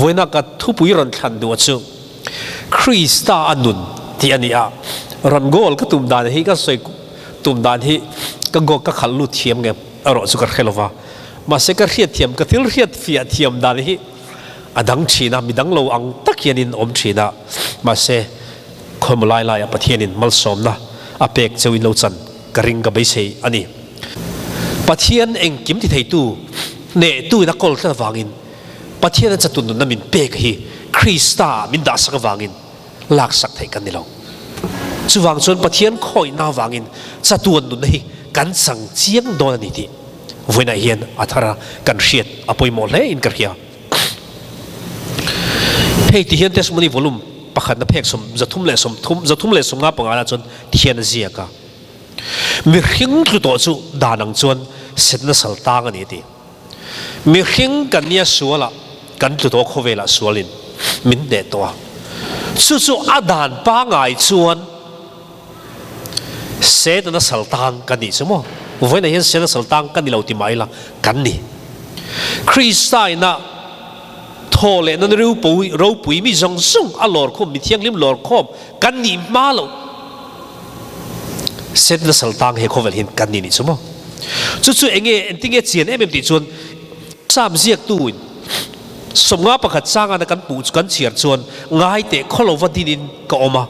Vawiina ka thupui rawn thlan duh chu Krista a nun tih a ni a, rawn goal ka tum dan hi ka sawi tum dan hi ka goal ka khalh lut thiam nge erawh chu ka hre lova, mahse ka hriat thiam ka thil hriat fiah thiam dan hi a dang thin a, midang lo ang tak hianin awm thin a, mahse khawmaw lai laiah Pathianin malsawmna a pek cheuhin lo chan ka ring ka beisei a ni. Pathian engkim ti theitu hnehtuin a kawl tlat avangin Pathian a chatun nunna min pek hi Krista min dahsak avangin laksak theih kan ni lo. Chuvang chuan Pathian khawihna avangin chatuan nunna hi kan chang chiang dawn a ni tih vawiinah hian a thara kan hriat a pawimawh hle in ka hria. Hei ti hian Testimony Volume pakhatna phek 330 355 ah chuan thian a ziak a. Mihring tlu tawh chu dan ang chuan setna sal tang a ni a ti. Mihring kan nia sualah kan tlu tawh khawvelah sualin min hneh tawh a. Chu chu a dan pangai chuan Setana sal tang ka nih chu maw? Vawiinah hian Setana sal tang ka ni lo ti mah ila kan ni. Krista ina thaw leh nan ropui mi zawng zawng a lawrkhawm, mi thianghlim lawrkhawm kan nih hma loh. Setna sal tang he khawvel hian kan ni nih chu maw? Chu chu enge engtinge chian em em tih chuan Psalm ziaktu in 51 changana kan hmuh chu kan chhiar chuan ngai teh khawlova dinin ka awm a,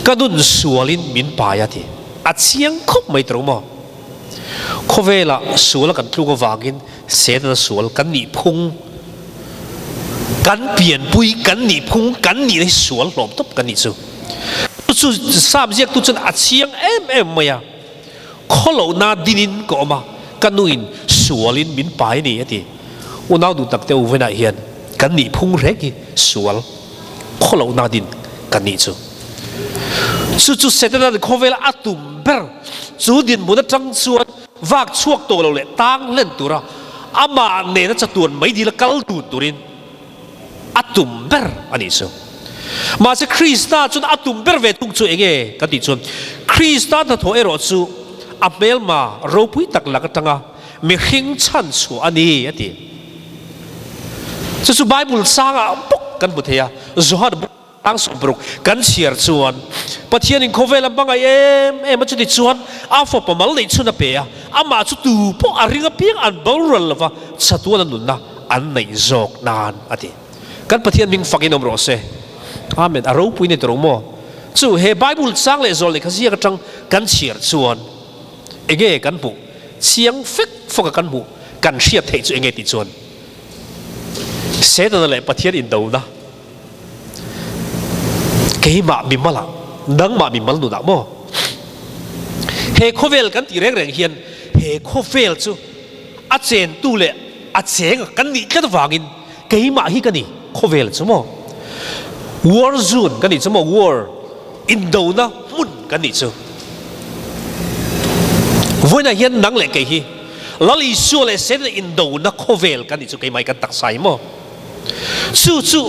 ka nun sualin min pai a ti. A chiang khawp mai tawh maw? Khawvela suala kan tluk avangin Setana sual kan nih phung, kan pianpui kan nih phung, kan nihna hi sual hlawm tawp kan nih chu. Chu chu Psalm ziaktu chuan a chiang em em mai a, Khawlohna dinin ka awm a, ka nuin sualin min pai a ni a ti. Unau duh takte u vawiinah hian kan nih phung reng hi sual khawlohna din kan nih chu. Chu chu Setana'n khawvela a tum ber chu dinhmun atang chuan Vak chhuak tawh lo leh tang hlen tura amah nena chatuan mai dila kal dun turin a tum ber a nih chu. Mahse Krista chuan a tum ber ve thung chu enge kan tih chuan Krista hnathawh erawh chu a hmelma ropui tak lak atanga mihring chhan chhuah a ni a ti. Chu chu Bible sangah bawk kan hmu thei a, Johan Tlangsawmparuk kan chhiar chuan Pathianin khawvel a hmangaih em em a, chuti chuan a fapa mal neih chhun a pe a, amah chu tu pawh a ring apiang an boral lova chatuan a nunna an neih zawk nan a ti. Kan Pathian hming fakin awm rawh se. Amen. A ropui ni tawh maw? Chu he Bible chang leh zawl lehkha ziak atang kan chhiar chuan enge kan hmuh chiang fek fawk a kan hmuh kan hriat theih chu enge tih chuan Setana leh Pathian indona Keimah mimal ah, nangmah mimal nunah maw? He khawvel kan tih reng reng hian he khawvel chu a chentu leh a cheng kan nih tlat vangin keimah hi ka ni khawvel chu maw? War zone kan nih chu maw? War indona hmun kan nih chu. Vawiinah hian nang leh kei hi Lal Isua leh Setana indona khawvel kan nih chu keimah hi kan taksa hi maw? Chu chu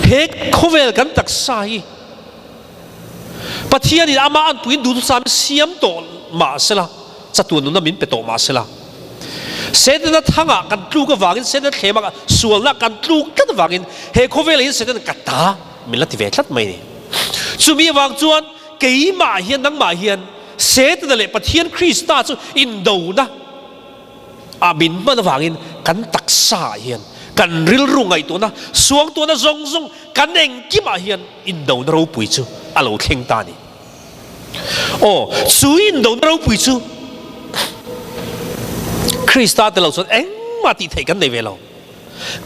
he khawvel kan taksa hi Pathianin amah anpuiin duhthusam siam tawh mah sela, chatuan nunna min pe tawh mah sela, Setana thangah kan tluk avangin, Setana thlemah sualna kan tluk tlat avangin he khawvelah hian Setana ka ta min la ti ve tlat mai a ni. Chumi avang chuan keimah hian nangmah hian Setana leh Pathian Krista chu indona A min hman avangin kan taksa ah hian kan rilru ngaihtuahna, suangtuahna zawng zawng kan engkimah hian indona ropui chu a lo thleng ta a ni. Aw, chu indona ropui chu Krista te lo chuan engmah tih theih kan nei ve lo.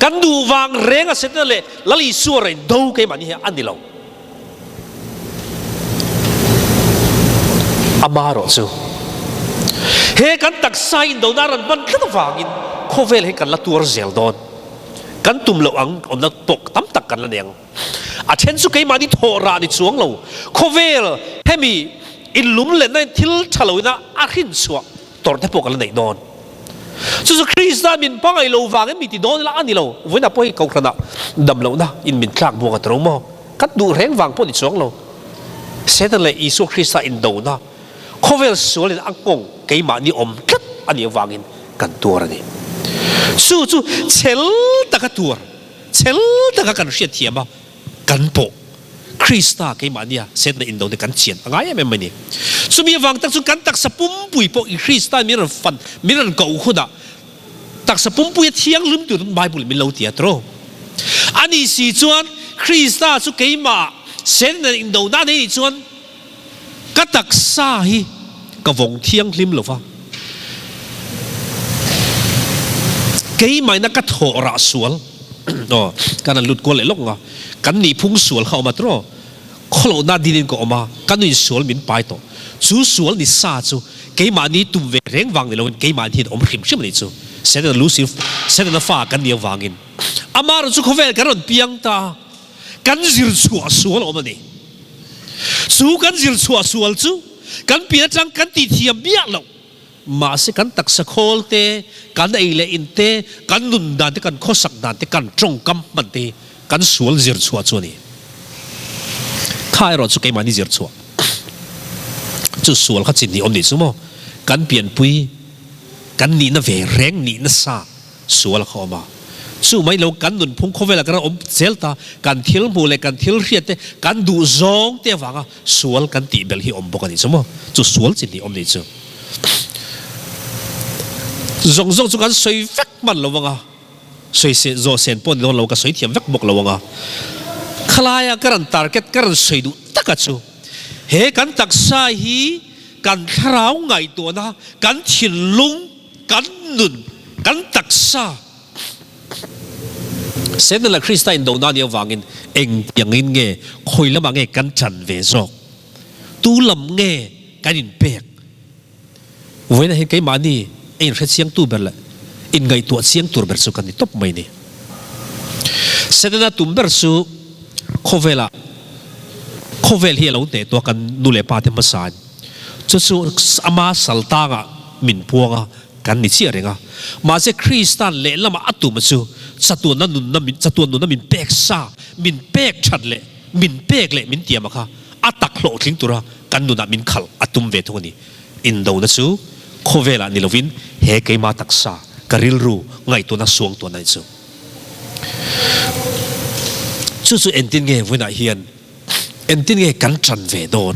Kan duh vang reng a Setana leh Lal Isua rawn do keimahni hi a ni lo. Amaherawh chu he kan taksa indona a rawn hman tlat avangin khawvel hi kan la tuar zel dawn. Kan tum loh ang awmna pawh tam tak kan la nei ang. A then chu keimahni thawh rah ni chuang lo. Khawvel hemi inlum lenna in thil tha loina a hrinchhuah tawrh te pawh kan la neih dawn. Chu chu Krista min hmangaih lo vangin mi ti dawn ila a ni lo. Vawiinah pawh hei Kohhranah dam lohna in min tlak buang a ti ro maw? Kan duh reng vang pawh ni chuang lo. Satan leh Isua Krista indona khawvel sualin a nghawng keimahni awm tlat a nih avangin kan tuar a ni. Chu chu chhel taka tuar, chhel taka kan hriatthiam a, kan pawh Krista keimahnia setna indona kan chian a ngai em em mai ni. Chumi avang tak chu kan taksa pumpui pawh i Krista min rawn fan, min rawn koh hunah taksa pumpui a thianghlim tur Bible min lo ti a tawh. Ani si chuan Krista chu keimah setna indona a nei nih chuan Ka taksa hi ka vawng thianghlim lo va, keimahina ka thawh rah sual aw kan han lut kual leh lawk ang a, kan nihphung sual kha a awm a tiraw, khawlohna dinin ka awm a, ka nuin sual min pai tawh, chu sual ni sa chu keimahni tum ve reng vang ni loin keimahni hian awm hrim hrim a nih chu, Setana lu si Setana fa kan nih avangin amaherawhchu chu khawvel kan rawn piang ta a, kan zir chhuah sual a awm a ni. Chu kan zir chhuah sual chu kan pian atang kan tih thiam miah loh. Mahse kan taksa khawl te, kan ei leh in te, kan nun dan te, kan khawsak dan te, kan tawngkam hman te hi kan sual zir chhuah chu a ni. Kha erawh chu keimahni zir chhuah chu sual kha chin ni awm nih chu maw? Kan pianpui kan nihna ve reng nihna sa. Sual a kha awm a. Chu mai lo kan nunphung khawvelah kan awm zel ta, kan thil hmuh leh kan thil hriat te, kan duh zawng te avanga sual kan tih belh hi awm bawk a nih chu maw? Chu sual chi hnih awm nih chu. Zawng zawng chu kan sawi vek hman lo anga, sawi se zawh sen pawh ni dawn lo, ka sawi thiam vek bawk lo anga. Khalaia ka rawn target, ka rawn sawi duh taka chu he kan taksa hi kan thlarau ngaihtuahna, kan thinlung, Kan nun, kan taksa Satan leh Krista indona nih avangin engtiangin nge, khawi lamah nge kan chan ve zawk? Tu lam nge kan inpek? Vawiinah hian keimahni a inhre chiangtu ber leh inngaihtuah chiang tur ber chu kan ni tawp mai ni. Setana tum ber chu khawvelah khawvel hi a lo hneh tawh a kan nu leh pa te hmasain. Chu chu ama sal tangah min puang a, kan ni chiah reng a. Mahse Krista'n lehlamah a tum chu chatuanna nunna min chatuan nunna min pek sa, min pek that leh min pek leh min tiam a kha a tak hlawhtling tura kan nunah min khalh a tum ve thung a ni. Indona chu khawvelah ni lovin he keima taksa, ka rilru ngaihtuahna suangtuahna hi chu. Chu chu entin nge vawiinah hian Engtin nge kan ṭan ve dawn?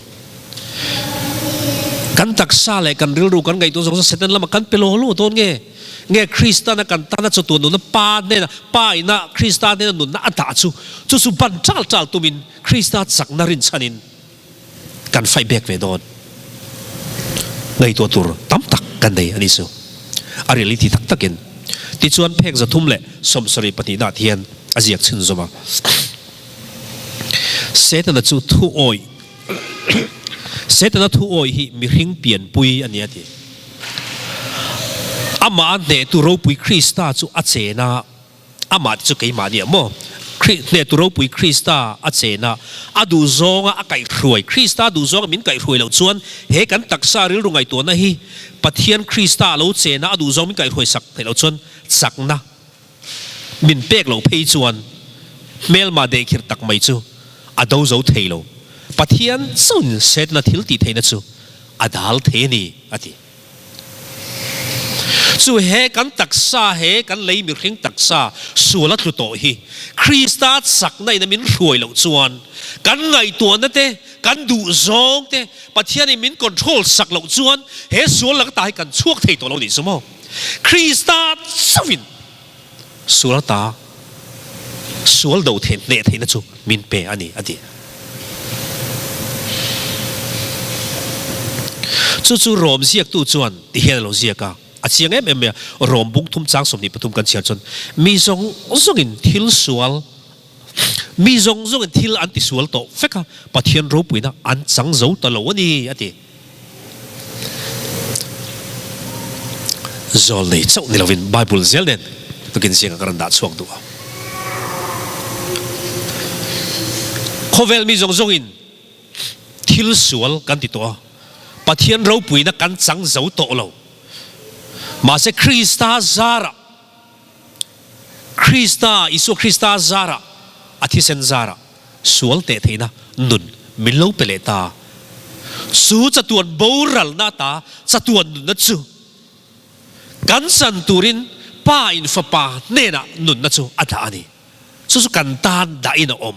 Kan taksa leh kan rilru kan ngaihtuah zawng zawng Satan lamah kan pe law law dawn nge? Nge Kristana kan tana chawtuah nunna Pa hnena, Pa ina Krista hnena nunna a dah chu, chu chu ban ṭal ṭal tumin Krista chakna rinchhanin kan fight back ve dawn? Ngaihtuah tur tam tak kan nei a ni chu. A reality tak takin. Tichuan phek 372 ah hian a ziak chhunzawm a. Setana chu thu awih Setana thu awih hi mihring pianpui a ni a ti. Amah a hnehtu ropui Krista chu a chen a, amah te chu keimah nia maw? Hnehtu ropui Krista a chen a, a duhzawnga a kaihhruai, Krista duhzawnga min kaihhruai loh chuan he kan taksa rilru ngaihtuahna hi Pathian Krista a lo chen a, a duhzawng min kaihhruai sak theih loh chuan chakna Min pek loh phei chuan hmelma dehkhirh tak mai chu a do zo thei lo. Pathian chauhin Setana thil tih theihna chu a dal thei a ni, a ti. Chu he kan taksa, he kan lei mihring taksa sual a tlu tawh hi Krista chakna in a min hruai loh chuan kan ngaihtuahna te, kan duhzawng te Pathianin min control sak loh chuan he sual laka ta hi kan chhuak thei tawh lo nih chu maw? Krista chauhin sual ata sual do theih hneh theihna chu min pe a ni, a ti. Chu chu Rom ziaktu chuan ti hian a lo ziak a, a chiang em em mai a, Rom bung thum chang 23 kan chhiar chuan, Mi zawng zawngin thil sual, Mi zawng zawngin thil an tisual tawh vek a, Pathian ropuina an chang zo ta lo a ni, a ti. Zawl nei chauh ni lovin Bible zel nen tukin zingah ka rawn dah chhuak duh a. Khawvel mi zawng zawngin thil sual kan ti tawh a, Pathian ropuina kan chang zo tawh lo. Mahse Krista zarah Krista, Isua Krista zarah, a thisen zarah sual teh theihna nun min lo pe leh ta. Chu chatuan boralna ata chatuan nunna chu kan chan turin Pa in Fapa hnenah nunna chu a dah a ni. Chu chu kan tan dahin a awm.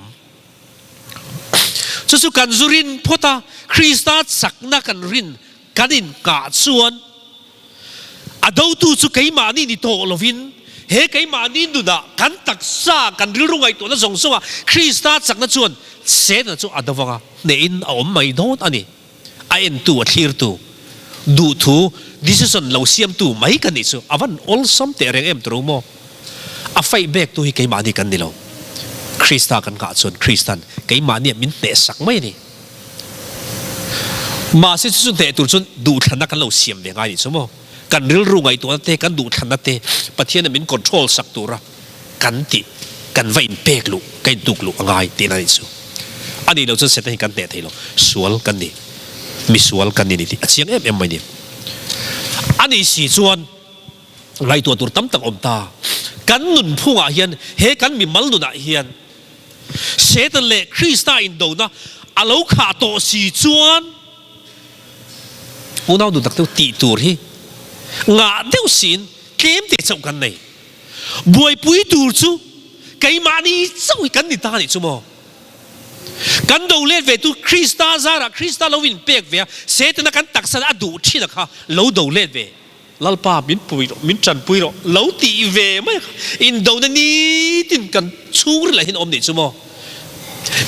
Chu chu kan zu rin phawt a, Krista chakna kan rin kan innghah chuan a dotu chu keimahni ni tawh lovin he keimahni nunah kan taksa, kan rilru ngaihtuahna zawng zawngah Krista chakna chuan Setana chu a do vanga hnehin a awm mai dawn a ni. A entu, a thlirtu, duhthu, decision lo siamtu mai ka nih chu a van awlsam teh reng em turu maw? A faih bektu hi keimahni kan ni lo. Krista kan nghah chuan Krista'n keimahniah min hnehsak mai a ni. Mahse chu chu hneh tur chuan duhthlanna kan lo siam ve ngai nih chu maw? Kan rilru ngaihtuahna te, kan duhthlanna te Pathianin min control sak tura kan tih kan va inpek luh, ka intuk luh a ngai tihna a nih chu. A nih loh chuan Satan hi kan hneh thei lo, sual kan ni, misual kan ni ni tih a chiang em em mai ni. A nih si chuan ngaihtuah tur tam tak awm ta. Kan nunphungah hian, he kan mimal nunah hian Satan leh Krista indona a lo khah tawh si chuan unau nun tak deuh tih tur hi ngah deuh siin tlem te chauh kan nei. Buaipui tur chu keimahni chauh hi kan ni ta nih chu maw? Kan do let ve tu Krista zarah Krista lo inpek ve a, Setana kan taksa a duh thin a kha lo do let ve. Lalpa min pui rawh, min tanpui rawh lo tih ve mai a kha indona nitin kan chhungril ah hian awm nih chu maw?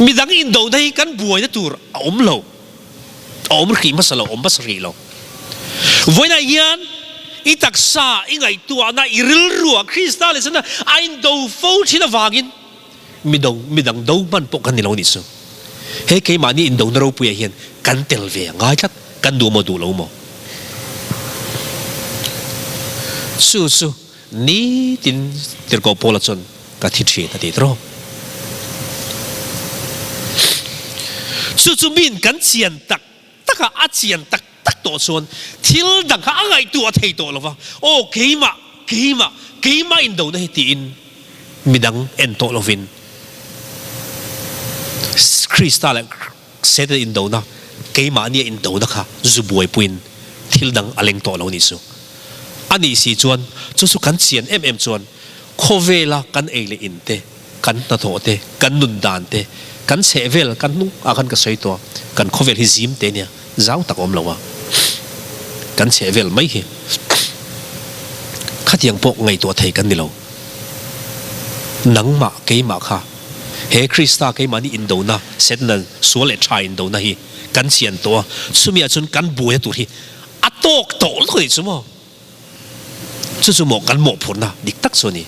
Midang indona hi kan buaina tur a awm lo. A awm hrih hmasa lo, awm hmasa hrih lo. Vawiinah hian i taksa, i ngaihtuahna, i rilruah Krista leh Setana a indo fo thin avangin mido, midang do hman pawh kan ni lo nih chu. He keimahni indona ropuiah hian kan tel ve a ngai tlat, kan duh maw duh lo maw? Chu chu Nitin tirhkoh Paula chuan ka thi thin a ti tawh. Chu chu miin kan chian tak tak a, a chian tak tak tawh chuan thil dang kha a ngaihtuah thei tawh lo va, aw keimah, keimah, keimah indona hi tiin midang en tawh lovin Krista leh Satan indona, keimahnia indona kha zu buaipuiin thil dang a leng tawh lo nih chu. A nih si chuan chu chu kan chian em em chuan khawvela kan ei leh in te, kan hnathawh te, kan nun dan te, kan chhehvel kan hnung ah khan ka sawi tawh a, kan khawvel hi zim te nia zau tak a awm lo a, kan chhehvel mai hi khatiang pawh ngaihtuah thei kan ni lo. Nangmah keimah kha. He Krista keimahni indona, Setana sual leh tha indona hi kan chian tawh a, chumi ah chuan kan buaina tur hi a tawk tawh lutuk a nih chu maw? Chu chu maw kan mawhphurhna dik tak chu a ni.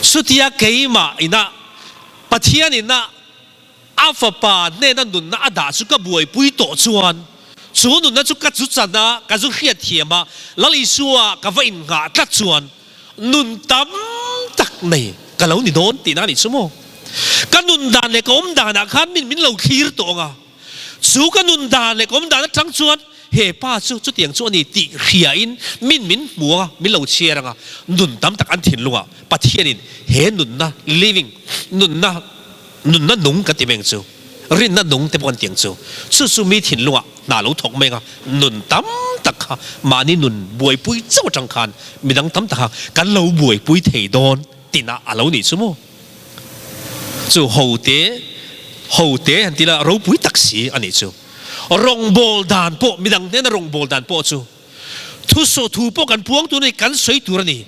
Chutia keimah ina Pathian ina a fapa hnena nunna a dah chu ka buaipui tawh chuan chu nunna chu ka zu chan a, ka zu hriatthiam a, Lal Isua ka va innghah tlat chuan Nun tam tak nei ka lo ni dawn tihna a nih chu maw? Ka nun dan leh ka awm danah khan min min lo thlir tawh ang a, chu ka nun dan leh ka awm dan atang chuan he pa chu chutiang chu a ni tih hriain min min hmu ang a, min lo chhiar ang a, nun tam tak an thinlungah Pathianin he nunna living nunna Nunna nung kan ti meng chu, rinna nung te pawh kan ti ang chu. Chu chu mi thinlungah hna lo thawk meng a, nun tam tak kha mahni nun buaipui chauh atang khan midang tam tak kha kan lo buaipui thei dawn tinah a lo nih chu maw? Chu ho te, ho te han ti la ropui tak si a nih chu. Rawngbâwl dan pawh, midang hnena rawngbâwl dan pawh chu Thusaw thu pawh kan puang tur a ni, kan sawi tur a ni.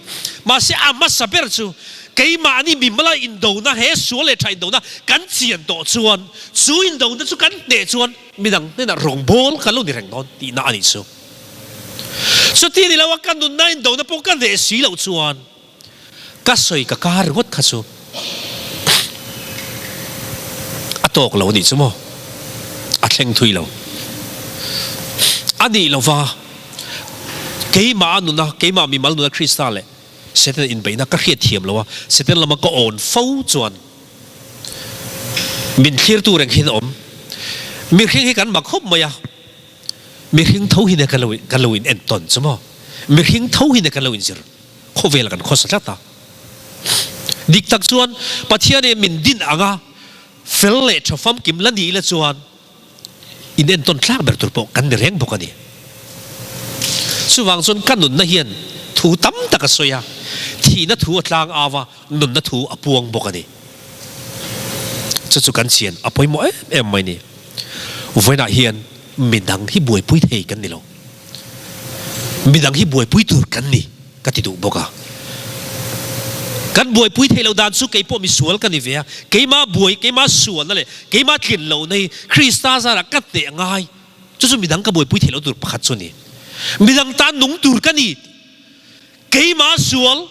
Mahse a hmasa ber chu keimahni mimala indona, he sual leh tha indona kan chian tawh chuan chu indona chu kan hneh chuan midang hnenah rawngbâwl kan lo ni reng dawn tihna a nih chu. Chuti ni lo a ka nunna indona pawh ka hneh si loh chuan Ka sawi ka kar ringawt kha chu a tawk lo a nih chu maw? A thleng thui lo. A nih lova keimah a nuna, keimah mimal nuna Krista leh Setana inbeihna ka hriat thiam lo a, Setana lama ka awn fo chuan min thlirtu reng hian a awm. Mihring hi kan mak khawp mai a, mihring tho hi kan lo kan lo in entawn chu maw? Mihring tho hi kan lo inzir. Khawvel kan khawsa tlat a. Dik tak chuan Pathian in min din anga fel leh tha famkim la ni ila chuan in entawn tlak ber tur pawh kan ni reng bawk a ni. Chuvang chuan ka nunna hian thu tam tak a sawi a, thihna thu a tlang au a, nunna thu a puang bawk a ni. Chu chu kan chian a pawimawh em em mai ni. Vawiinah hian midang hi buaipui thei kan ni lo. Midang hi buaipui tur kan ni ka ti duh bawk a. Kan buaipui theih loh dan chu keipawh misual ka ni ve a, keimah buai, keimah sualna leh keimah tlin lohna hi Krista zarah ka hneh ngai. Chu chu midang ka buaipui theih loh tur pakhat chu a ni. Midang tan nung tur ka ni. Keimah sual,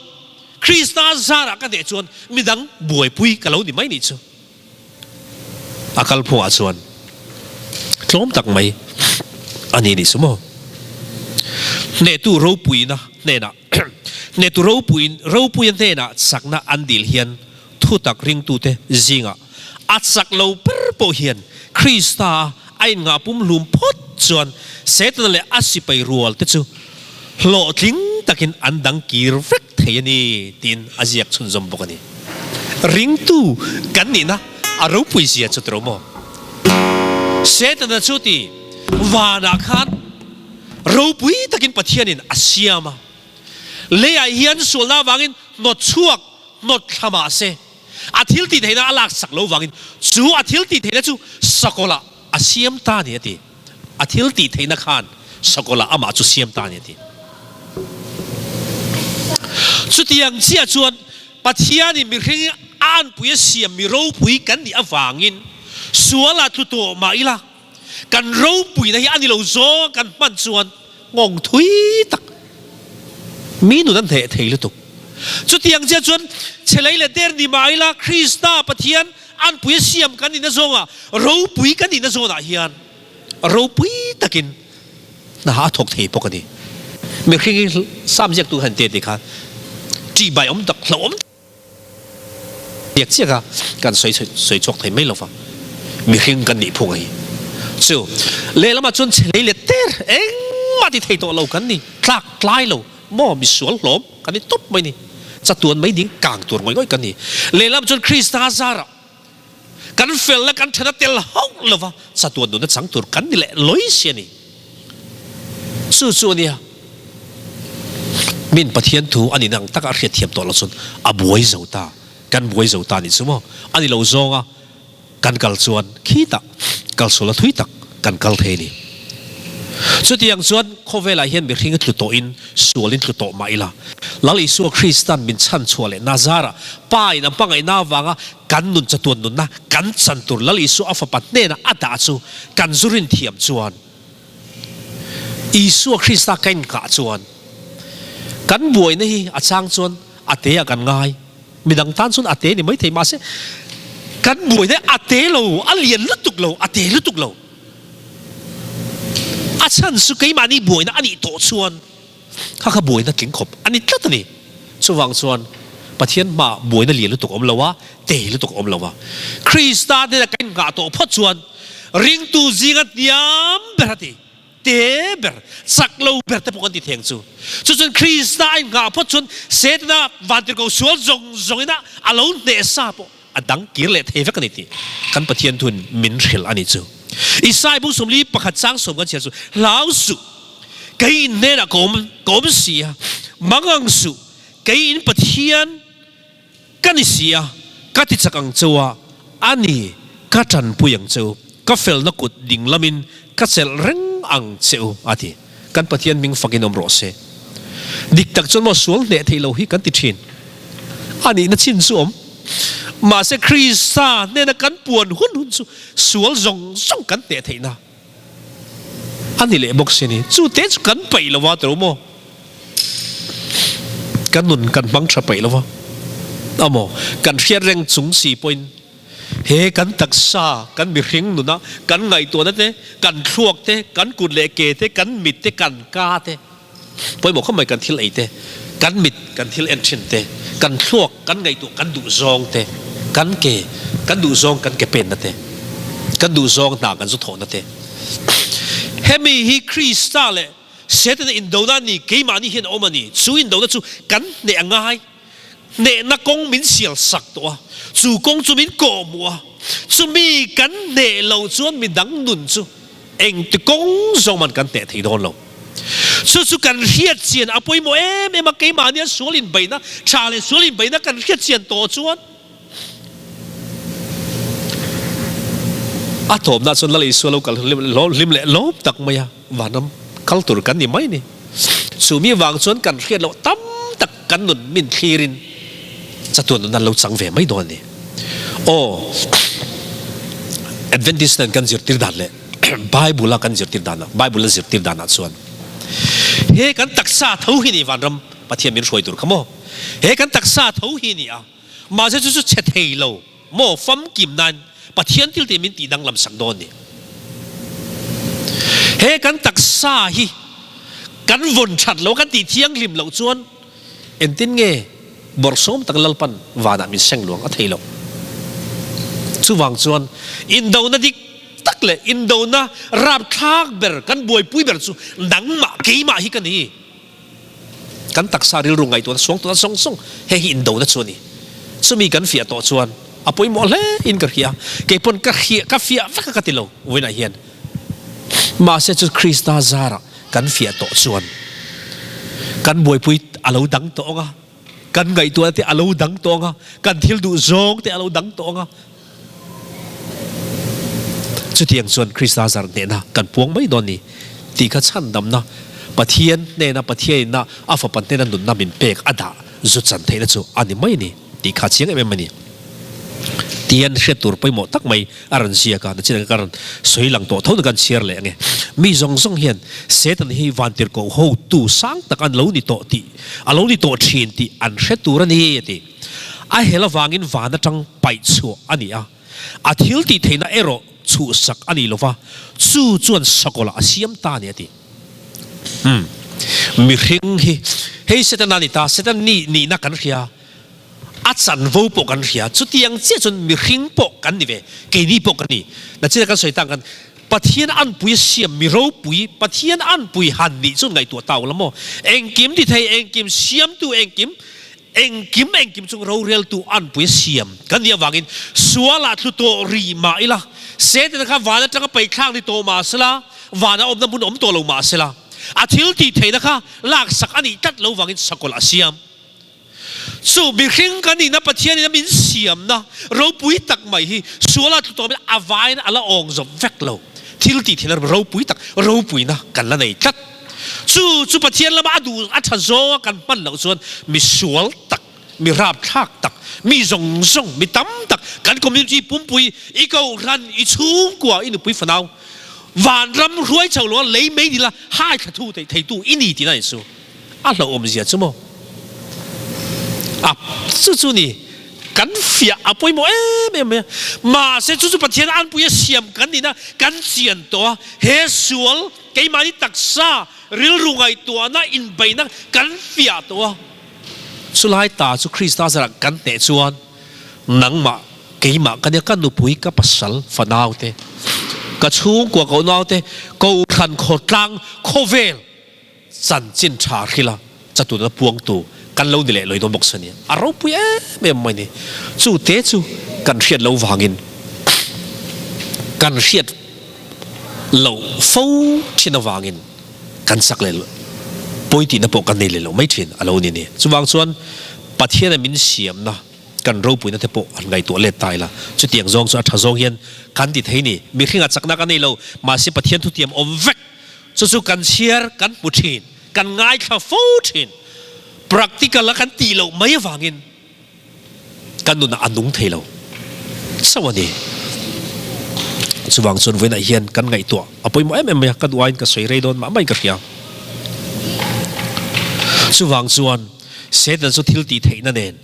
Krista zarah ka hneh chuan midang buaipui ka lo ni mai nih chu. A kalphungah chuan tlawm tak mai a ni nih chu maw. Hnehtu ropuina hnenah Hnehtu ropuiin ropuia hnenah chakna an dil hian thutak ringtute zingah a chak lo ber pawh hian Krista a inngah pumhlum phawt chuan Setana leh a sipai rual te chu hlawhtling takin an dang kir vek thei a ni tiin a ziak chhunzawm bawk a ni. Ringtu kan nihna a ropui zia chu tiro maw? Setana chu ti vanah khan ropui takin Pathianin a siam a, leiah hian sualna avangin hnawt chhuak hnawt thla mah se a thil tih theihna a laksak lo vangin chu a thil tih theihna chu sakawlah a siam ta a ni a ti. A thil tih theihna khan sakawlah amah chu siam ta a ni a ti. Chutiang chiah chuan Pathianin mihring a anpui a siam mi ropui kan nih avangin sualah tlu tawh mah ila kan ropuina hi a ni lo zawng kan hman chuan nghawng thui tak mi nun an hneh thei lutuk. Chutiang chiah chuan chhe lei leh der ni mah ila Krista Pathian anpui a siam kan nihna zawngah ropui kan nihna zawnah hian ropui takin hna a thawk thei bawk a ni. Mihring hi sam ziaktu han te tih khan ṭihbai awm tak hlauhawm tak Biak chiak a, kan sawi sawi chhuak thei mai lo va, mihring kan nih phung a hi. Chu lehlamah chuan chhe lei let ter engmah ti thei tawh lo kan ni, tlak tlai lo maw misual hlawm kan ni tawp mai ni, chatuan mai ding kang tur ngawih ngawih kan ni. Lehlam chuan Krista zarah Kan felna kan then a tel hauh lova, chatuan nunna chang tur kan ni leh lawi si a ni. Chu chu a nia, min Pathian thu a nihna ang taka a hriatthiam tawh loh chuan a buai zo ta, kan buai zo ta a nih chu maw? A ni lo zawnga kan kal chuan khitah kalsualna thui tak kan kal thei a ni. Chutiang chuan khawvelah hian mihring a tlu tawhin sualin tlu tawh mah ila, Lal Isua Kristan min chhanchhuah leh Nazarah Pa in a hmangaihna avanga kan nun chatuan nunna kan chan tur Lal Isua a fapa hnena a dah chu kan zu rin thiam chuan Isua Krista ka inngah chuan kan buaina hi a chang chuan a te ah kan ngai. Midang tan chuan a te ni maithei mahse kan buaina hi a te lo, a lian lutuk lo, a te lutuk lo. A chhan chu keimahni buaina a nih tawh chuan kha kha buaina tling khawp a ni tlat a ni. Chuvang chuan Pathian hmaah buaina lian lutuk a awm lo a, te lutuk a awm lo a. Krista hnena kan innghah tawh phawt chuan ringtu zinga hniam ber a ti, te ber, chak lo ber te pawh kan ti theng chu. Chu chuan Krista a innghah phawt chuan Setana vantirhkoh sual zawng zawngin a a lo hneh sa pawh A dang kir leh thei vek a ni tih kan Pathian thun min hrilh a ni chu. Isai bung 41 chang sawm kan chhiar chu, Hlau suh, kei in hnenah ka awm ka awm si a, mangang suh, kei in Pathian ka ni si a, ka ti chak ang cheu a, a ni, ka tanpui ang cheu, ka felna kut ding lamin ka chelh reng ang che u, a ti. Kan Pathian hming fakin awm rawh se. Dik tak chuan maw sual hneh theih lo hi kan ti thin. A nihna chin chu awm. Mahse Krista hnena kan puan hun hun chu sual zawng zawng kan hneh theihna a ni leh bawk si a ni. Chu te chu kan paih lo va tiro maw? Kan nun kan hmang tha paih lo va amaw? Kan hriat reng chung si pawhin He kan taksa, kan mihring nuna kan ngaihtuahna te, kan thluak te, kan kut leh ke te, kan mit te, kan ka te, pawimawh khawp mai kan thil ei te, kan mit kan thil en thin te, kan thluak kan ngaihtuah kan duh zawng te, kan ke kan duh zawng kan ke penna te, kan duh zawng hna kan zu thawhna te. Hemi hi Krista leh Setana indona a ni, keimahni hian a awm a ni. Chu indona chu kan hneh a ngai. Hnehna kawng min sial sak tawh a, chu kawng chu min kawh hmuh a, chumi kan hneh lo chuan midang nun chu engti kawng zawng man kan hneh thei dawn lo. Chu chu kan hriat chian a pawimawh em em a, keimahnia sual inbeihna, tha leh sual inbeihna kan hriat chian tawh chuan a tawpna chuan Lal Isua lo kal hlim leh lawm tak mai a, vanram kal tur kan ni mai ni. Chu mi vang chuan kan hriat loh tam tak kan nun min thlirin chatuan nun an lo chang ve mai dawn a ni. Aw, Adventist nen kan zirtir dan leh Bible a kan zirtir danah, Bible a zirtir danah chuan he kan taksa tho hi ni vanram Pathian min hruai tur kha maw? He kan taksa tho hi ni a, mahse chu chu chhe thei lo maw famkim nan Pathian thil tih min tih danglam sak dawn ni. He kan taksa hi kan vawn that lo, kan tih thianghlim loh chuan engtin nge bawrhsawm tak Lalpan vanah min seng luang a thei lo. Chuvang chuan indona dik tak leh indona rapthlak ber kan buaipui ber chu nangmah keimah hi ka ni. Kan taksa rilru ngaihtuahna suangtuahna zawng zawng hei hi indona chu a ni. Chumi kan fiah tawh chuan a pawimawh hle in ka hria. Kei pawn ka hria ka fiah vek a ka ti lo vawiinah hian. Mahse chu Krista zarah kan fiah tawh chuan kan buaipui a lo dang tawh ang a, kan ngaihtuahna te a lo dang tawh ang a, kan thil duh zawng te a lo dang tawh ang a. Chutiang chuan Krista zar hnehna kan puang mai dawn ni tih kha chhandamna Pathian hnena Pathianinna a Fapa hnena nunna min pek a dah zu chan theihna chu a ni mai ni tih kha chiang em em a ni. Tihian hriat tur pawimawh tak mai a rawn ziak a, nachin ka rawn sawi lang tawh tho na kan chhiar leh ange. Mi zawng zawng hian Satan hi vantirhkoh hotu sang tak an lo ni tawh tih a lo ni tawh thin tih an hre tur a ni a ti. A hel avangin van atang paih chhuah a ni a, a thil tih theihna erawh chhuhsak a ni lova, chu chuan sakawlh a siam ta a ni a ti. Umm, mihring hi hei Setana a ni ta, Setana nih nihna kan hria, a chanvo pawh kan hria, chutiang chiah chuan mihring pawh kan ni ve, keini pawh kan ni. Nachina kan sawi tak khan Pathian anpui a siam mi ropui, Pathian anpui han nih chuan ngaihtuah ta ula maw? Engkim ti thei, engkim siamtu, engkim Engkim engkim chung roreltu anpui a siam kan nih avangin sualah tlu tawh rih mah ila, Setana kha van atanga paihthlak ni tawh mah sela, vana awmna hmun awm tawh lo mah sela, a thil tih theihna kha laksak a nih tlat lo vangin sakawlh a siam. Chu mihring kan nihna Pathianin a min siamna ropui tak mai hi sualah tlu tawh mah ila a vaiin a la awng zawp vek lo. Thil tih theihna ropui tak ropuina kan la nei tlat. Chu chu Pathian lama a duh a tha zawnga kan hman loh chuan mi sual tak, mi rapthlak tak, mi zawng zawng, mi tam tak, kan community pumpui, i kohhran, i chhungkua, i nupui fanau, vanram hruai chho lo a lei mai ni la hai thla thu theih theitu i ni tihna Jesuh a hlauhawmzia chu maw? A chu chu ni kan fiah a pawimawh em em mai a. Mahse chu chu Pathian anpui a siam kan nihna kan chian tawh a, he sual Keimahni taksa rilru ngaihtuahna inbeihna kan fiah tawh a, chulai ta chu Krista zarah kan hneh chuan nangmah, keimah ka nia, ka nupui, ka pasal, fanaute, ka chhungkua, ka unaute, Kohhran khawtlang khawvel chanchin tha hrila chatuna puangtu kan lo ni leh lawih dawn bawk si a ni. A ropui em em mai ni. Chu te chu kan hriat loh vangin kan hriat loh fo thin avangin kan chak leh pawi tihna pawh kan nei leh lo mai thin a lo ni ni. Chuvang chuan Pathiana min siamna kan ropuina te pawh an ngaihtuah let ta ila. Chutiang zawng chu a tha zawng hian kan ti thei ni. Mihringah chakna kan nei lo, mahse Pathian thutiam awm vek. Chu chu kan chhiar kan hmu thin, kan ngaithla fo thin. Practical a kan tih loh mai avangin kan nunah a nung thei lo chauh a ni. Chuvang chuan vawiinah hian kan ngaihtuah a pawimawh em em mai a, ka duh aiin ka sawi rei dawn mah maiin ka hria. Chuvang chuan Satan chu thil tih theihna nen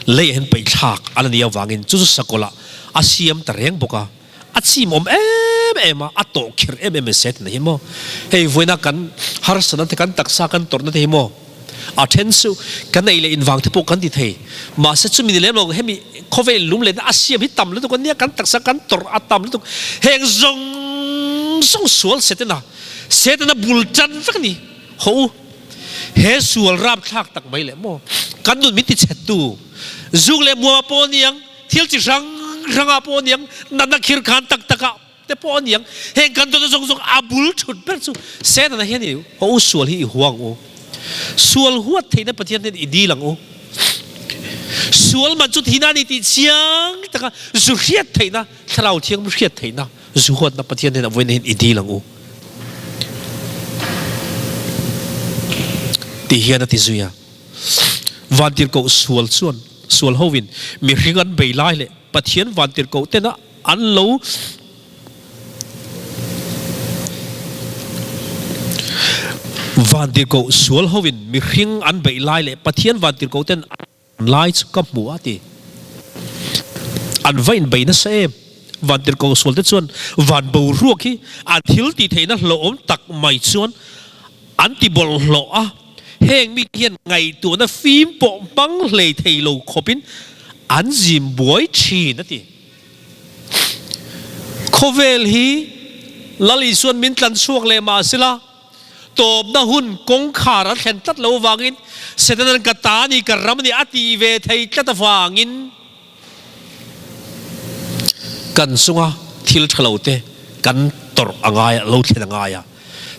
leiah hian paihthlak a la nih avangin chu chu sakawlh ah a siam ta reng bawk a. A chim awm em em a, a tawh kher em em se tina hi maw. Hei vawiina kan harsatna te, kan taksa kan tawrhna te hi maw, a then chu kan ei leh invang te pawh kan ti thei. Mahse chumi ni lem lo, hemi khawvel lum lehna a siam hi tam lutuk a nia, kan taksa kan tawrh a tam lutuk. Heng zawng zawng sual Setana, Setana bul tan vek a ni. Hawh u, he sual rapthlak tak mai leh maw, kan nun min ti chhettu, zuk leh muama pawh a niang, Thil chi hrang hrangah pawh aniang natna khir khan tak takah. te pawh a ni ang. Heng kan dawtna zawng zawng a bul thut ber chu Setana hian i haw u, sual hi i hua ang u. Sual huat theihna Pathian hian i dil ang u. Sual man chu thihna a ni tih chiang taka zu hriat theihna, Thlarau Thianghlim hriat theihna zu huatna Pathian hian a vawiin hian i dil ang u tih hian a ti zui a. Vantirhkoh sual chuan sual hovin mihring an bei lai leh Pathian vantirhkoh tena an lo Vantirhkoh sual hovin mihring an beih lai leh Pathian vantirhkoh ten an lai chu ka hmu a ti. An va inbei nasa em? Vantirhkoh sual te chuan van boruak hi an thil tih theihna hlauhawm tak mai chuan an ti bawlhhlawh a, heng mite hian ngaihtuahna fim pawh hmang hlei thei lo khawpin an zim buai thin a ti. Khawvel hi Lal Isuan min tlan chhuak leh mah sela, tawpna hun kawngkhar a thlen tlat lo avangin Setana'n ka ta a ni, ka ram a ni a tih ve thei tlat avangin kan chunga thil tha lo te kan tawrh a ngai a, lo thlen a ngai a.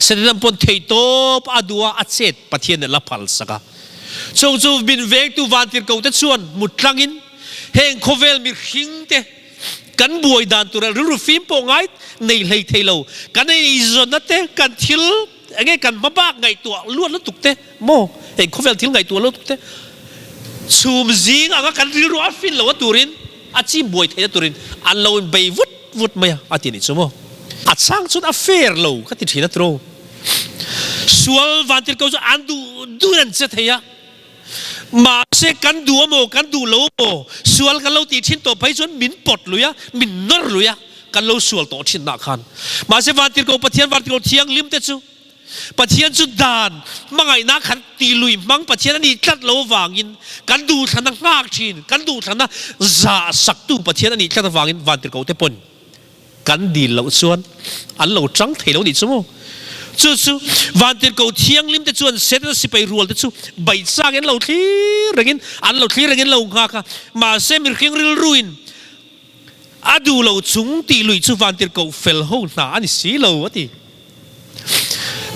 Setana'n pawn theihtawp a duh a, a chet Pathian nen la phalsak a. Chung chu min vengtu vantirhkoh te chuan mut tlangin heng khawvel mihring te kan buai dan tura rilru fim pawh ngai nei hlei thei lo, kan eizawnna te, kan thil enge kan hmabak ngaihtuah luat lutuk te maw, heng khawvel thil ngaihtuah lutuk te chhum zing anga kan rilru a fin lo a turin a chim buai theihna turin an lo in bei vut vut mai a, a ti nih chu maw. A chang chuan a fair lo ka ti thin a tiraw. Sual vantirhkoh chu an duh duhin an che thei a, mahse kan duh a maw kan duh lo a maw sual kan lo tih thin tawh phei chuan min pawt lui a, min nawr lui a, kan lo sual tawh thin nah khan. Mahse vantirhkoh Pathian vantirhkoh thianghlim te chu Pathian chu dan hmangaihna khan ti lui hmang Pathian a nih tlat lo avangin kan duhthlana nghak thin, kan duhthlana zah saktu Pathian a nih tlat avangin vantirhkoh te pawn Kan dil loh chuan an lo chang thei lo nih chu maw? Chu chu Vantirhkoh Thianghlim te chuan Setana sipai rual te chu baihchak in an lo thlir rengin an lo thlir rengin an lo nghak a. Mahse mihring rilruin a duh lo chung tih luih chu Vantirhkoh fel ho hna a ni si lo a ti.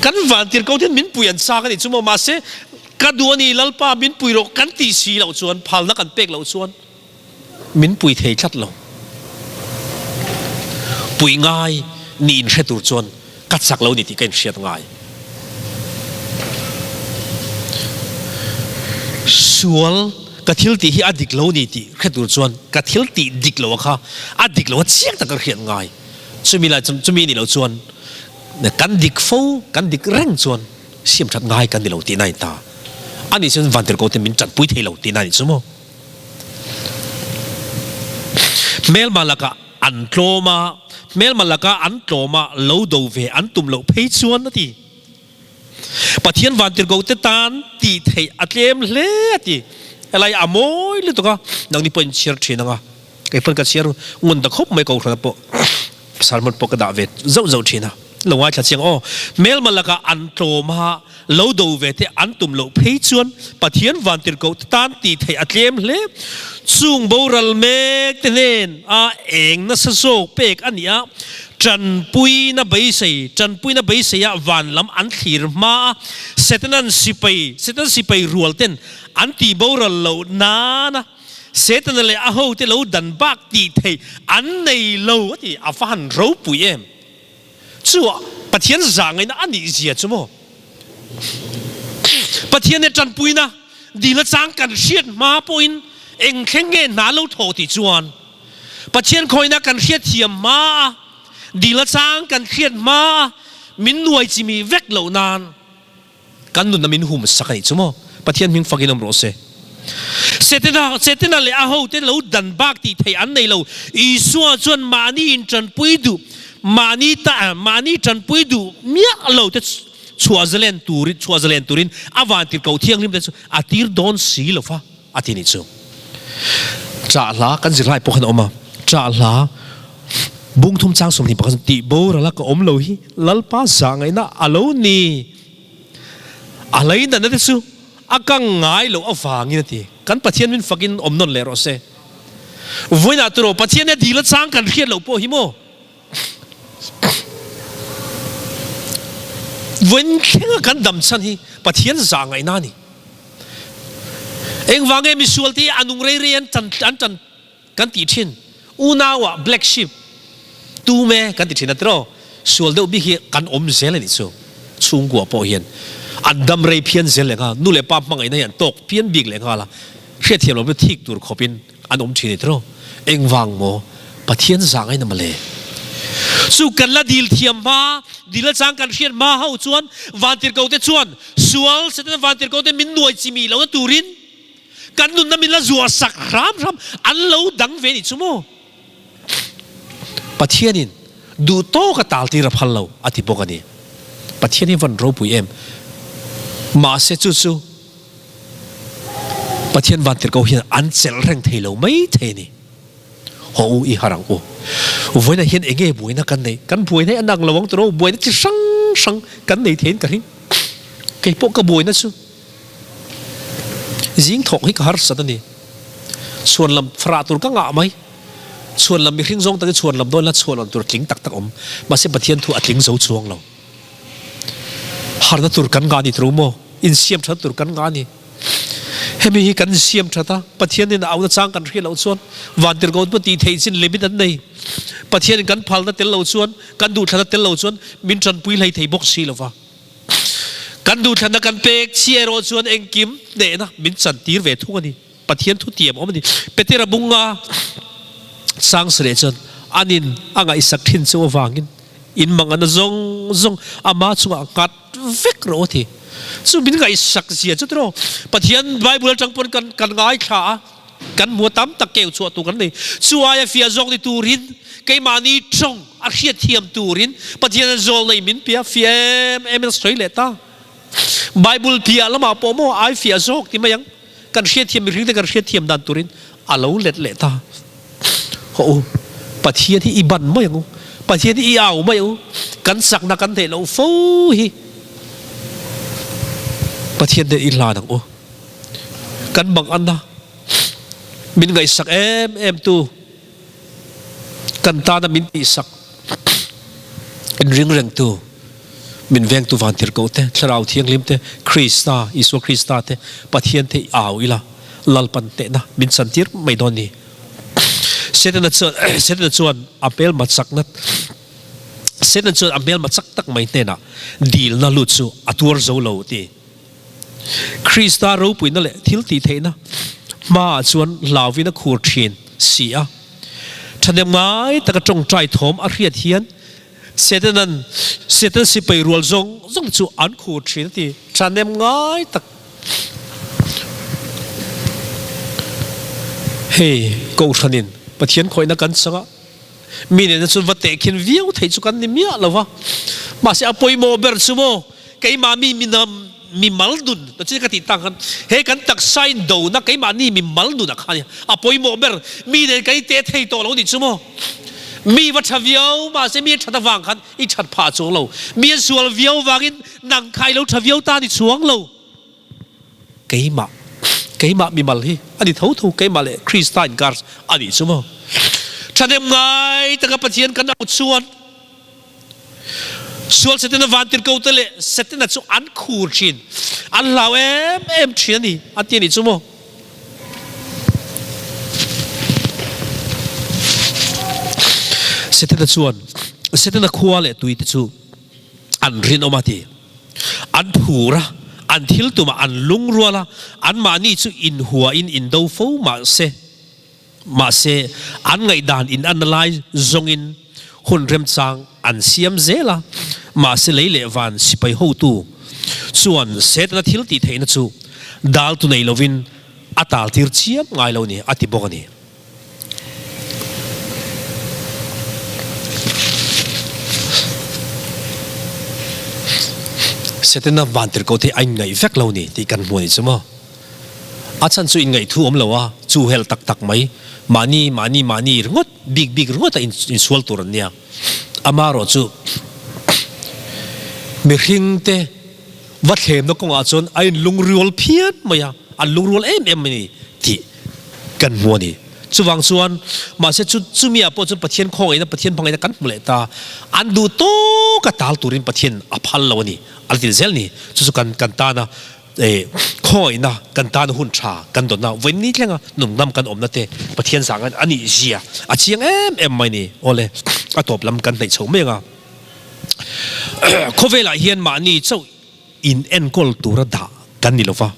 Kan Vantirhkoh te hian min pui an chak a nih chu maw? Mahse ka duh a ni Lalpa min pui rawh kan tih si loh chuan phalna kan pek loh chuan Min pui thei tlat lo. Pui ngai ni inhre tur chuan ka chak lo ni tih ka inhriat ngai. Sual ka thil tih hi a dik lo ni tih hre tur chuan ka thil tih dik lo kha a dik lo a chiang tak ka hriat ngai. Chumi lai chuan chumi nih loh chuan kan dik fo, kan dik reng chuan siam that ngai kan ni lo tihna a ni ta. Ani chuan Vantirhkoh te min tanpui thei lo tihna a ni chu maw? Hmelma lakah an tlawm a, hmelma laka an tlawm a lo do ve an tum loh phei chuan a ti. Pathian vantirhkoh te tan tih theih a tlem hle a ti. Helai a mawi lutuk a, nangni pawh in chhiar thin ang a, kei pawn ka chhiar ngun ta khawp mai Kohhran pawh sermon pawh ka dah ve zauh zauh thin a, lo ngaithla chiang aw. Hmelma lakah an tlawm a, Lo do ve te an tum loh phei chuan Pathian vantirhkoh te tan tih theih a tlem hle. Chung boral mek te hnen a eng nasa zawk pek a nih a, tanpuina beisei, tanpuina beisei ah van lam an thlir hma a, Setanan sipai, Satan sipai rual ten an tih boral loh nan a, Setana leh a hote lo dan bak tih theih an nei lo a ti, a va han ropui em! Chu Pathian zahngaihna a nih zia chu maw? Pathian he tanpuina dil achang kan hriat hma pawhin eng thleng nge hna lo thawh tih chuan Pathian khawina kan hriat thiam hma a, dil achang kan hriat hma a min nuai chimi vek loh nan Kan nunna min hum sak a nih chu maw? Pathian hming fakin awm rawh se. Setana, Setana leh a hote lo dan bak tih theih an nei lo. Isua chuan mahni in tanpui duh, mahni ta, mahni tanpui duh miah lo te chhuah zalen turin, chhuah zalen turin a vantirhkoh thianghlim te chu a tir dawn si lo va, a ti nih chu. Chah hla kan zirlai pawh khan a awm a, chah hla bung thum chang 20 pakhat tih boral a ka awm lo hi Lalpa zahngaihna a lo ni. A lei natna te chu a kang ngai loh avangin a ti. Kan Pathian min fakin awm nawn leh rawh se. Vawiinah turaw Pathian he dil a chang kan hriat loh pawh hi maw? Vawiin thlenga kan dam chhan hi Pathian zah ngaihna a ni. Engvang nge misual te hi a nung rei rei an tan an tan kan tih thin? Unauah black sheep tum e kan ti thin a tiraw? Sual deuh bik hi kan awm zel a nih chu. Chhungkua pawh hian an dam rei phian zel leh nghal, nu leh pa hmangaihna hi an tawk phian bik leh nghal a, hriatthiam lo pawh thik tur khawpin an awm thin a ni tiraw? Engvang maw? Pathian zah ngaina mawle. Chu kan la dil thiam hma, dil a chang kan hriat hma ho chuan vantirhkote chuan sual Setana vantirhkote min nuai chimi lohna turin kan nunna min la zuah sak hram hram an lo dang ve nih chu maw? Pathianin duh tawk a taltir a phal lo a ti bawk a ni. Pathian hi van ropui em? Mahse chu chu Pathian vantirhkoh hian an chelh reng thei lo mai thei a ni. Haw u i har ang u. Vawiinah hian eng nge buaina kan neih? Kan buaina hi a nang lo ang tawh lo, buaina chi hrang hrang kan nei theiin ka ring. Kei pawh ka buaina chu zing thawk hi ka harsat a ni. Chhuan lam farah tur ka ngah mai. Chhuan lam mihring zawng takin chhuan lam dawn ila chhuan lam tur tling tak tak awm. Mahse Pathian thu a tling zo chuang lo. Harna tur kan ngah ni tawh maw? Insiam that tur kan ngah ni. Hemi hi kan insiam that a, Pathianin a auhna chang kan hriat loh chuan vantirhkoh pawh tih theih chin limit an nei. Pathianin kan phalna tel lo chuan, kan duhthlanna tel lo chuan min tanpui hlei thei bawk si lova. Kan duhthlanna kan pek chiah erawh chuan engkim hnehna min chantir ve thung a ni. Pathian thu tiam awm a ni. Petera bunga sang sareh chuan anin a ngaihsak thin chu avangin in mangana zawng zawng ama chungah nghat vek rawh a ti. Chu min ngaihsak zia chu tiraw Pathian Bible atang pawn kan kan ngaithla a, kan hmu a tam tak keu chhuah tur kan nei. Chu aia fiah zawk ni turin keimahni tawng a hriatthiam turin Pathian a zawl nei min pia fiah em em in a sawi leh ta. Bible piah lamah pawh maw ai fiah zawk ti mai ang. Kan hriatthiam mihring te kan hriatthiam dan turin a lo let leh ta. Haw u, Pathian hi i ban mai ang u, Pathian hi i au mai ang u, kan chakna kan theih loh fo hi Pathian nen i hlan ang u. Kan manganna min ngaihsak em em tu, kan tana min tihsak inring rengtu, min vengtu vantirhkoh te, Thlarau Thianghlim te, Krista, Isua Krista te, Pathian te i au ila, Lalpan hnehna min chantir mai dawn ni. Setana chuan Setana chuan a hmelma chakna Setana chuan a hmelma chak tak mai hnenah dilna lut chu a tuar zo lo ti. Krista ropuina leh thil tih theihna hmaah chuan hlauvin a khur thin si a. Thahnem ngai taka tawngtai thawm a hriat hian Setanan Satan sipai rual zawng zawng chu an khur thin a ti. Thahnem ngai tak. Hei Kohhranin Pathian khawihna kan chang a, Mi nena chuan va tehkhin viau theih chu kan ni miah lo va. Mahse a pawimawh ber chu maw, keimah mi mi mal nun, ta chu ka tih tak khan, he kan taksa in dona keimahni mi mal nun ah khan a pawimawh ber, mi nen kan i teh thei tawh lo nih chu maw. Mi va tha viau, mahse mi a that avang khan i that phah chuang lo. Mi a sual viau vangin nang kha i lo tha viau ta ni chuang lo. Keimah, keimah mimal hi a ni tho tho, keimah leh Krista inkar a nih chu maw? Thahnem ngai taka Pathian kan auh chuan sual Setana vantirhkote leh Setana chu an khur thin, an hlau em em thin a ni, a ti a nih chu maw? Setana chuan Setana khua leh tuite chu an rinawm a ti. An phur a, an thil tumah an lungrual a, anmahni chu inhuain indo fo mah se, mahse an ngaihdan inanna lai zawngin hun remchang an siam zel a, mahse lei leh van sipai hotu chuan Setana thil tih theihna chu daltu nei lovin a taltir chiam ngai lo ni a ti bawk a ni. Setana vantirhkoh te a inngaih vek lo ni tih kan hmu a nih chu maw? A chhan chu inngaih thu awm lo a, chu helh tak tak mai, mahni mahni mahni ringawt, bik bik ringawt a insual tur an nia. Amaherawh chu mihring te va thlemna kawngah chuan a inlungrual phian mai a, an lungrual em em a ni tih kan hmu a ni. Chuvang chuan, mahse chu chumi ah pawh chuan Pathian khawngaihna, Pathian hmangaihna kan hmu leh ta. An duh tawk a tal turin Pathian a phal lo a ni, a la ti zel ni. Chu chu kan kan tana khawngaihna, kan tana hun tha kan dawnna, vawiin ni thlenga nungnam kan awmna te Pathian zang a nih zia a chiang em em mai ni. Awle, a tawp lam kan hnaih chho mai ang a. Khawvelah hian mahni chauh in enkawl tura dah kan ni lova,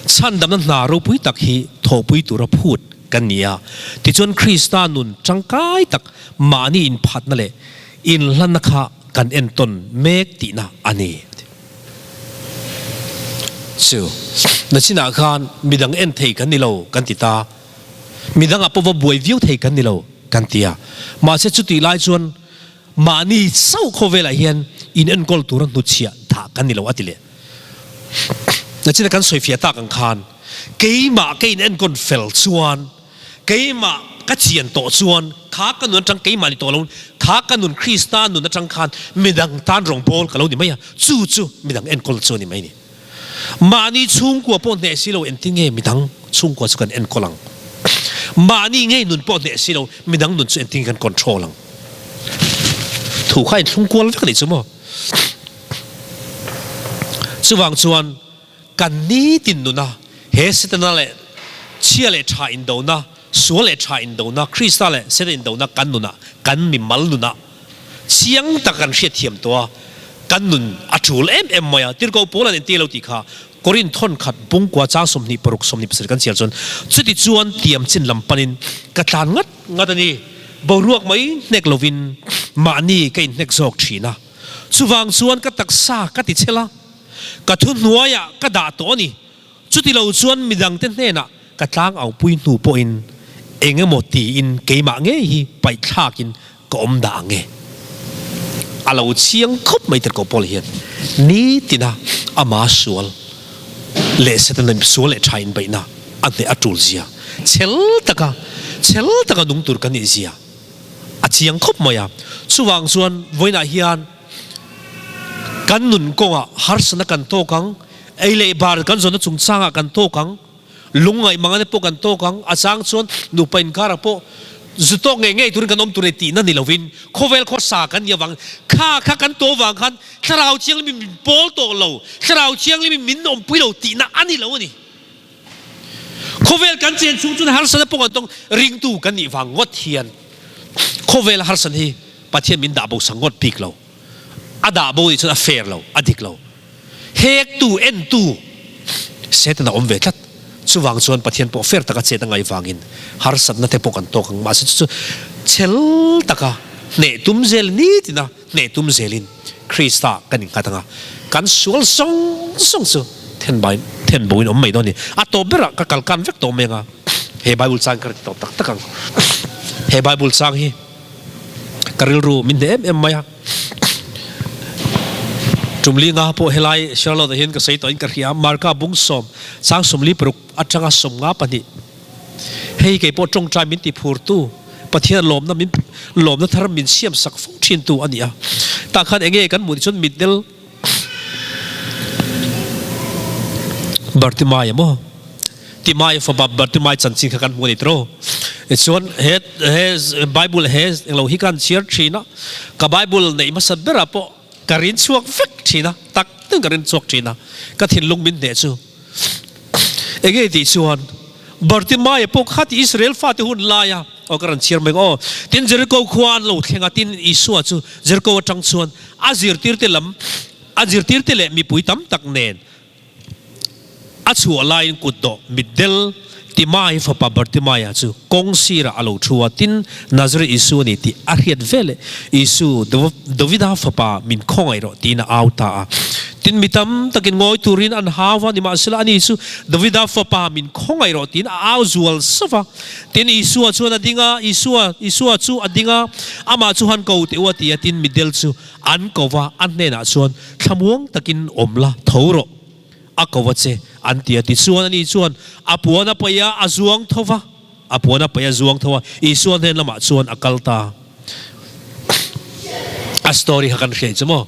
chhandamna hna ropui tak hi thawhpui tura phut kan ni a, tichuan Krista nun tangkai tak mahni inphatna leh inhlanna kha kan entawn mek tihna a ni. Chu nachinah khan midang en thei kan ni lo kan ti ta, midangah pawh va buai viau thei kan ni lo kan ti a, mahse chutih lai chuan Mahni chauh khawvelah hian in enkawl tura hnuchhiah dah kan ni lo a ti leh. Nachina kan sawifiah tak ang khan keimah ka in enkawn fel chuan, keimah ka chian tawh chuan kha ka nun atang keimah ni tawh lo, kha ka nun Krista nun atang khan midang tan rawngbawl ka lo ni mai a, chu chu midang enkawl chu a ni mai a ni. Mahni chhungkua pawh hneh si lo engtin nge midang chhungkua chu kan enkawl ang? Mahni ngei nun pawh hneh si lo midang nun chu engtin nge kan control ang? Thu kha inthlung kual vek a nih chu maw? Chuvang chuan kan nitin nuna he Setana leh chhia leh tha indona, sual leh tha indona, Krista leh Setana indona kan nunah, kan mimal nunah Chiang tak kan hriatthiam tawh a, kan nun a tul em em mai a. Tirhkoh Paul an entir lo tih kha Korinth thawn khat bungkua chang 26 27 kan chhiar chuan, Chuti chuan tiam chin lam panin ka tlan ngat ngat a ni, boruak mai hnek lovin mahni ka inhnek zawk thin a, chuvang chuan ka taksa ka ti chhel a, ka thuhnuaiah ka dah tawh a ni. Chuti lo chuan midangte hnenah ka tlang aupui hnu pawhin eng emaw tiin keimah ngei hi paihthlakin ka awm dah ang e. A lo chiang khawp mai tirhkoh Paul hian nitina ama sual leh Setana sual leh tha inbeihna a hneh a tul zia, chhel taka chhel taka nung tur kan nih zia a chiang khawp mai a. Chuvang chuan vawiinah hian Kan nun kawngah harsatna kan tawk ang, ei leh bar kan zawnna chungchangah kan tawk ang, lungngaih mangane pawh kan tawk ang, a chang chuan nupa inkarah pawh zu tawk ngei ngei turin kan awm tur e tihna ni lovin khawvel khawsa kan nih avang kha kha kan tawh avang khan Thlarau Thianghlimin min pawl tawh lo, Thlarau Thianghlimin min awmpui lo tihna a ni lo a ni. Khawvel kan chen chhung chuan harsatna pawh kan tawng, ringtu kan nih vang ngawt hian khawvel harsatna hi Pathian min dah bo sak ngawt bik lo. A dah bo nih chuan a fair lo, a dik lo. Hektu, entu Satan a awm ve tlat. Chuvang chuan Pathian pawh fair taka chet a ngaih vangin harsatna te pawh kan tawk ang. Mahse chu chu chhel taka hneh tum zel nitina hneh tum zelin Krista kan innghat ang a, kan sual zawng zawng chu then bai then boin awm mai dawn a ni. A tawp berah ka kal kan vek tawh mai ang a, he Bible chang ka ti tawp tak tak ang. He Bible chang hi. Ka rilru min hneh em em mai a. Tum linga pawh helai Charlotte ah hian ka sawi tawhin ka hria a, Marka bung sawm chang 46 atanga 52. Hei kei pawh tawngtai min ti phurtu, Pathian lawmna min lawmna thar min siam sak fo thintu a ni a. Tah khan enge kan hmuh ni chuan mitdel Bartimaia maw? Timai fapa Bartimai chanchin kha kan hmu a ni tiraw? Tichuan he he Bible he englo hi kan chhiar thin a, ka Bible neih hmasa berah pawh ka rin chhuak vek thin a, tak tak ka rin chhuak thin a, ka thinlung min hneh chu. Enge tih chuan Bartimaia pawh kha ti Israel fate hun laia aw ka rawn chhiar mai ang aw. Tin Jericho khua an lo thleng a, tin Isua chu Jericho atang chuan a zirtirte lam a zirtirte leh mipui tam tak nen A chhuah laiin kutdawh mitdel Timai fapa Bartimaia chu kawng sirah a lo thu a, tin, Nazareth Isu a ni tih a hriat veleh, Isu, Davida fapa, min khawngaih rawh, tiin a au ta a. Tin, mi tam takin ngawi turin an hau a, nimahsela ani chu, Davida fapa, min khawngaih rawh, tiin a au zual sauh va. Tin, Isua chuan a ding a, Isua, Isua chu a ding a, amah chu han ko teh u a ti a, tin, mitdel chu an ko va, a hnenah chuan, Thlamuang takin awm la, tho rawh, a ko a che, an ti a. Tichuan ani chuan a puan a paih a, a zuang tho va, a puan a paih a zuang tho a, Isua hnen lamah chuan a kal ta. A story kha kan hriat chu maw?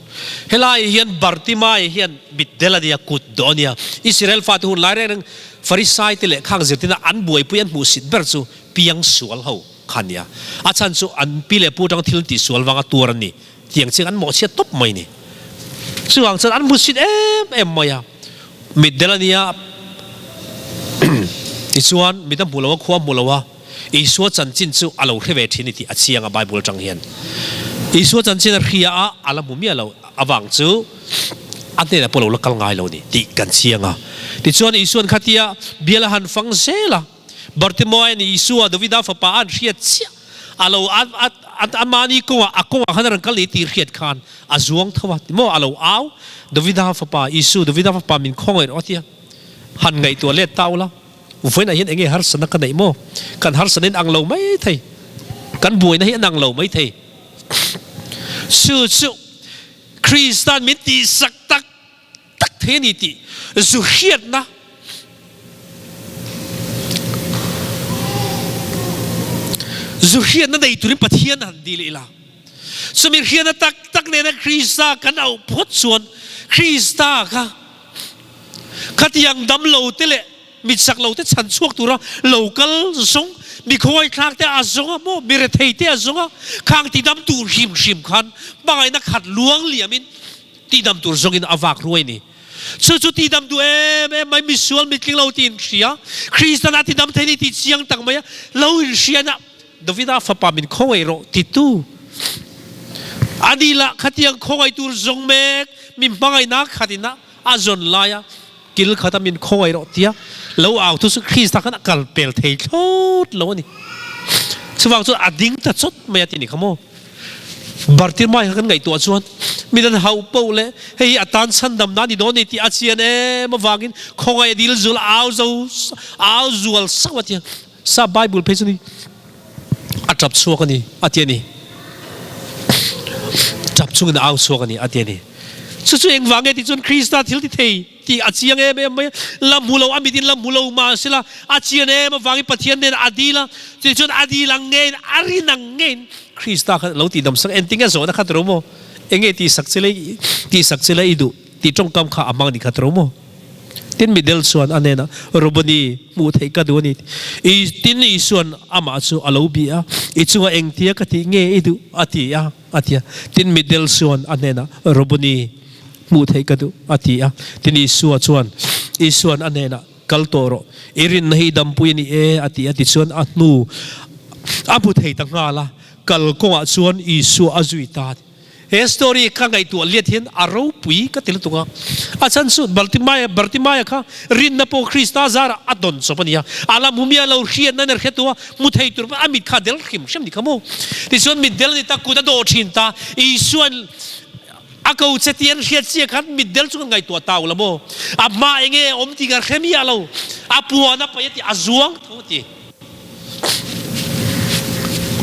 Helai hian Bartimai hian mitdel a nia, kut dawh a nia. Israel fate hun lai reng reng. Farisai te leh khang zirtina an buaipui an hmuhsit ber chu piang sual ho kha nia. A chhan chu an pi leh pu atang thil tih sual vanga tuar an ni. Tiang chiang an mawhchhiat tawp mai ni. Chuvang chuan an hmusit em em mai a. Mitdel a nia tichuan mit a hmu lo a, khua a hmu lo a, Isua chanchin chu a lo hre ve thin ni tih a chiang a Bible atang hian. Isua chanchin a hria a, a la hmu miah lo avang chu a hnenah pawh lo la kal ngai lo ni tih kan chiang a. Tichuan Isuan khatia bial a han fang zel a. Bartimaean Isua Davida fapa an hriat chiah a lo a a mahni kawngah a kawngah khan a rawn kal ni tih hriat khan a zuang tho a timaw a lo au Davida fapa Isu Davida fapa min khawngaih rawh a tia han ngaihtuah let ta ula vawiinah hian enge harsatna ka neih maw kan harsatna in ang lo mai thei kan buaina hi an ang lo mai thei chu chu Kristan min tihsak tak tak thei a ni tih zu hriatna zu hriatna nei turin Pathian han dil ila. Chumi hriatna tak tak nena Krista kan auh phawt chuan Krista kha khatiang damlo te leh mitsak lo te chhan chhuak tura lo kal zawng mi khawngaihthlak te a zawng a maw mi rethei te a zawng a khang tidam tur hrim hrim khan hmangaihna khat luang liamin Tihdam tur zawngin a vak ruai ni. Chu chu tihdam duh em em mai, misual mitling lo tiin hria. Kristan a tidam thei ni tih chiang tak mai a lo inhriat a, Davida fapa min khawngaih rawh titu a ni lah khatiang khawngaih tur zawng mek mi hmangaihna khatin a a zawn lai a kil khata min khawngaih rawh tia lo au thu chu Krista khan a kal pel thei thlawt lo a ni. Chuvang chuan a ding ta chawt mai a ti ni kha maw. Bartimai kha kan ngaihtuah chuan min an hauh poh leh hei hi a tan chhandam na ni dawn ni tih a chian em avangin khawngaih a dil zul au zo au zual sauh a tia sa Bible phei chu ni a tap chhuak a ni a ti a ni tap chungin a au chhuak a ni a ti a ni chu chu engvang nge tih chuan Krista thil ti thei tih a chiang em em mai a, la hmu lo a mitin la hmu lo mah sela a chian em avangin Pathian nen a dil a, chutichuan a dil ang ngeiin a rin ang ngeiin Krista kha lo tihdam sak engtin nge zawhna kha tiro maw? Enge tihsak che lei tihsak che lei i duh tih tawngkam kha a hmang ni kha tiro maw? Tin Midel chuan a hnenah Rabboni hmuh theih ka duh a ni i tin Isuan amah chu a lo bih a, i chungah engtia ka tih nge i duh a ti a. A ti a. Tin, mitdel chuan a hnenah, Rabboni, hmuh theih ka duh, a ti a. Tin, Isua chuan, Isuan a hnenah, Kal tawh rawh, i rinna hi i dampui a ni e, a ti a. Tichuan, a hnu a hmu thei ta nghal a, kal kawngah chuan Isua a zui ta a ti. He story ka ngaihtuah liat hian a ropui ka ti lutuk a. A chhan chu Bartimaia, Bartimaia kha rinna pawh Krista zarah a dawn chawp a ni a. A la hmu miah lo, hriatna nen hretu a, Hmu thei tur a mit kha del hrim hrim ni kha maw? Tichuan mit del a ni ta, kut a dawh thin ta. Isuan a ko che tih an hriat chiah khan mit del chu kan ngaihtuah ta u la maw? A hma enge a awm tih kan hre miah lo. A puan a paih a ti, a zuang tho a ti.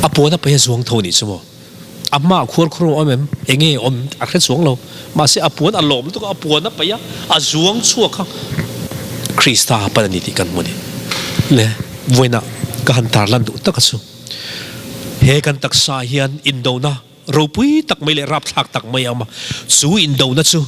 A puan a paih a zuang tho a nih chu maw? A hmaah khuar khuar a awm em? Enge a awm a hre chuang lo. Mahse a puan a lawm lutuk a, a puan a paih a, a zuang chhuak a, Krista a pan a ni tih kan hmu a ni. Le, vawiinah ka han tarlan duh tak a chu, he kan taksa hian indona ropui tak mai leh rapthlak tak mai a awm a, chu indona chu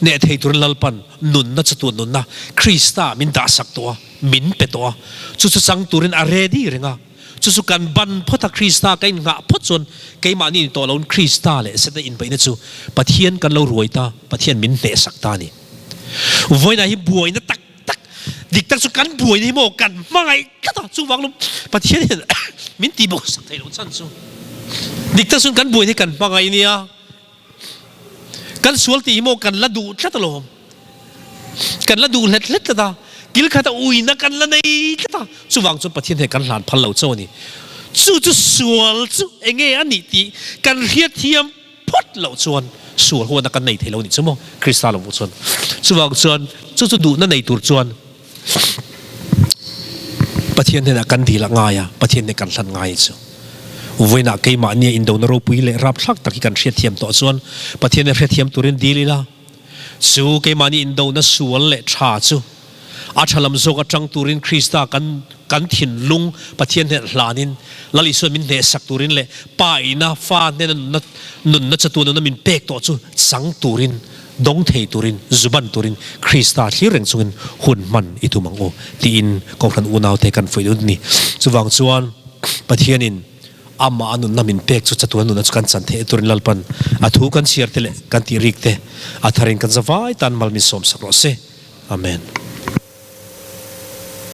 hneh thei turin Lalpan nunna chatuan nunna Krista min dahsak tawh a, min pe tawh a, chu chu chang turin a ready reng a. Chu chu kan ban phawt a, Krista ka innghah phawt chuan keimahni ni tawh loin Krista leh Setana inbeihna chu Pathian kan lo ruai ta, Pathian min hnehsak ta a ni. Vawiinah hi buaina tak tak, dik tak chu kan buaina hi maw kan hmangaih tlat a, chuvang lawm Pathian hian min tihbawksak theih loh chhan chu. Dik tak chuan kan buaina hi kan hmangaih nia. Kan sual tih hi maw kan la duh tlat alawm. Kan la duh hlet hlet tlat a, kil khata uina kan la nei tlat a, chuvang chuan Pathian hian kan hlan phal lo chauh a ni. Chu chu sual chu enge a nih tih kan hriatthiam phawt loh chuan sual huatna kan nei thei lo a nih chu maw Krista lo hmuh chuan. Chuvang chuan chu chu duhna nei tur chuan Pathian hnenah kan dil a ngai a, Pathian hneh kan hlan ngai chu. Vawiinah keimahnia indona ropui leh rapthlak tak hi kan hriatthiam tawh chuan Pathian hneh hriatthiam turin dil ila, chu keimahni indona sual leh tha chu a tha lam zawk atang turin Krista kan kan thinlung Pathian hneh hlanin Lal Isuan min hnehsak turin leh Pa ina fa hnena nunna nunna chatuan nunna min pek tawh chu chang turin. dawng thei turin, zu ban turin Krista thlir reng chungin hun hman i tum ang u tiin Kohhran unaute kan fuih dun a ni. Chuvang chuan Pathianin amah a nunna min pek chu chatuan nunna chu kan chan theih turin Lalpan a thu kan chhiar te leh kan tih rik te a tharin kan zavai tan mal min sawmsak rawh se. Amen.